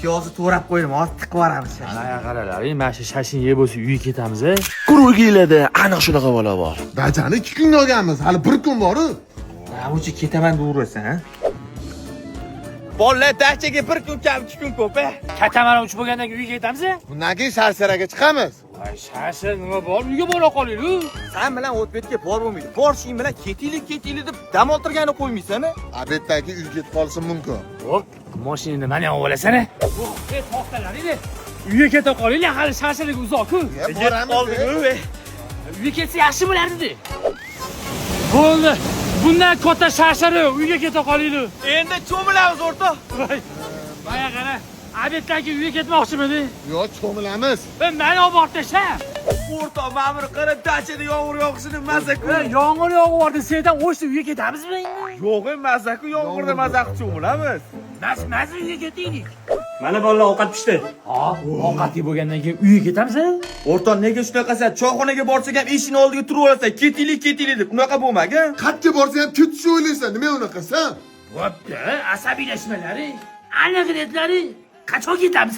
Piyozni to'g'rab qo'ydim, hozir tiqib yuboramiz. Mana qaralaring, mana shu shashing yeb bo'lsa uyga ketamiz. A? Kurugiylarda aniq shunaqa bola bor. Dachani 2 kunga olganmiz, hali bir kun boru. Namuchi ketaman deyverasan, ha? Bolalar, dachaga bir kun kam, 2 kun ko'p, a? Katamaran uchib bo'lgandan keyin uyga ketamiz. A? Bundan keyin Sharsharaga chiqamiz. Voy, shashir nima bor? Uyga bora qolaylik. San bilan o'tbetga bor bo'lmaydi. Borishing bilan ketaylik, ketaylik deb dam oltirgani qo'ymaysan, a? Обед dan keyin uyga ketib qolishim mumkin. Hop, mashinani mana ham olasan. A? Ey, to'xtalaring. Uyga keta qolaylik, hali shashirlik uzoq-ku. Ya, boramiz. Qoldik-ku. Uyga ketsa yaxshi bo'lardi. Bo'ldi. Bundan katta shashir yo'q. Uyga keta qolaylik. Endi cho'milamiz, o'rtoq. Voy. Boya qara. Обед dan keyin uyga ketmoqchimidi? Yo'q, cho'milamiz. Ben meni olib borib tasha. O'rtoq, mana buni qara, dachada yomg'ir yog'ishini maza-ku. Yomg'ir yog'yapti, sendan o'shda uyga ketamizmi endi? Yo'q, maza-ku, yomg'irda maza qilib cho'milamiz. Mas, mas uyga ketaylik. Mana bolalar, ovqat pishdi. Ha, ovqat yeb bo'lgandan keyin uyga ketamiz, a? O'rtoq, nega shunaqasan? Choyxonaga borsak ham eshikni oldiga turib olasan. Ketaylik, ketaylik deb. Unaqa bo'lmagan. Qayerga borsa ham ketishni o'ylaysan. Nima unaqasan? Bo'pti, asabiylashmalaring. Aniq retlaring. Qachon ketamiz?